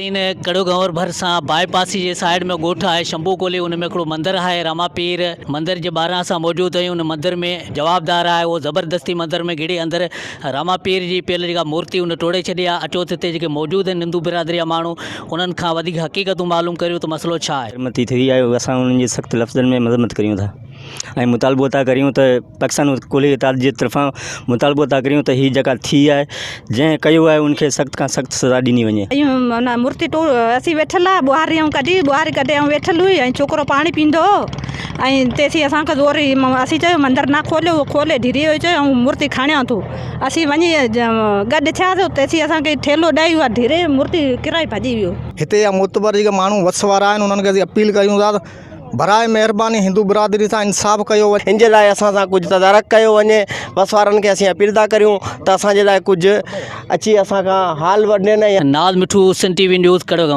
ان ڪڙو گهنور ڀرسان باء پاسي جي سائيڊ ۾ ڳوٺ آهي شنڀو ڪولهي ان ۾ هڪڙو مندر آهي راما پير مندر جي ٻاهران اسان موجود آهيون ان مندر ۾ جوابدار آهي اهو زبردستي مندر ۾ گهڙي اندر راما پير جي پيل جيڪا مورتي ان ٽوڙي ڇڏي آهي اچو ته هتي جيڪي موجود آهن هندو برادري جا ماڻهو انهن کان وڌيڪ حقيقتون معلوم ڪريون ته مسئلو ڇا آهي. متي ٿي آهي اسان انهن جي سخت لفظن ۾ مذمت ڪريون ٿا ۽ مطالبو ٿا ڪريون ته پاڪستان ڪولهي اتحاد جي طرفان مطالبو ٿا ڪريون ته هي جيڪا ٿي آهي جنهن ڪيو آهي ان کي سخت کان سخت سزا ڏني وڃي. ۽ مورتي ٽو اسين ويٺل ها ٻوهاري ائون ڪڍي ٻوهاري ڪڍي ائون ويٺل هئي ۽ ڇوڪرو پاڻي پيندو هو ۽ تيسين اسان کي زور اسين چيو مندر نه کوليو هو کولي ڍري ويو چيو ائون مورتي کڻيان ٿو اسين وڃي گڏ ٿياسين تيسين اسان کي ٺيلو ڏئي اها ڍري مورتي ڪرائي ڀڄي ويو. هتي جا معتبر جيڪي ماڻهو وس وارا آهن انهن کي اسين اپيل ڪريون ٿا ته براء مهرباني هندو برادري سان انصاف ڪيو وڃي. ان جي لاء اسان سان ڪجهه تدارڪ ڪيو وڃي بس وارن کي اسين اپيل ٿا ڪريون ته اسان جي لاء ڪجهه اچي اسان کان حال وٺن ۽. Naz Mithu, Sindh T V news, ڪڙوگنور.